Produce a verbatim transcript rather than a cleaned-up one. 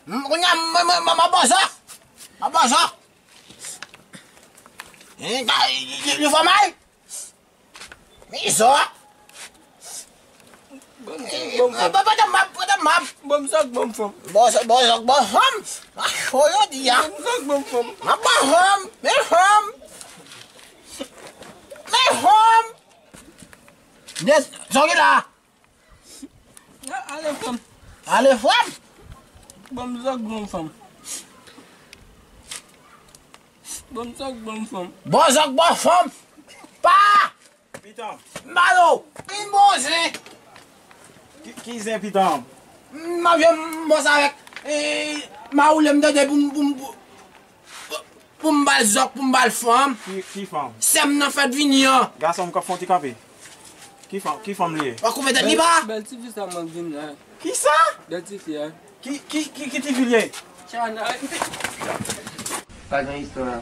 M, kounye a, m, m, m, m ap ba w zòk. M ap ba w zòk. Li, li, li fè mal. Men zòk. Ban m zòk, ban m fanm. Ba, ba, ba, ba, ba, ba, ba. Ban m zòk, ban m fanm. Ba w zòk, ba w zòk, ba w fanm. A cho yo di a. Ban m zòk, ban m fanm. M ap ba w fanm. Men fanm. Men fanm. Nèg, sa w gen la? A, ale, frè m. Ale, frè m. Ban m zòk, ban m fanm. Ban m zòk, ban m fanm. Ba w zòk, ba w fanm. Pa! Pitan. Malo! Vin bon zen. Ki, ki zen, pitan? M ap jwenn mòs avèk, e, mawoule m tande pou m, pou m, pou, pou m ba l zòk, pou m ba l fanm. Ki, ki fanm? Sè m nan fèt vini an. Gason m k ap fè yon ti kanpe. Ki fanm, ki fanm li ye? W ap koupe tèt li pa? Bèl, bèl tifi sa mwen vin la. Ki sa? Bèl tifi a. Ki, ki, ki, ki tifi li ye? Chana. Pa gen istwa.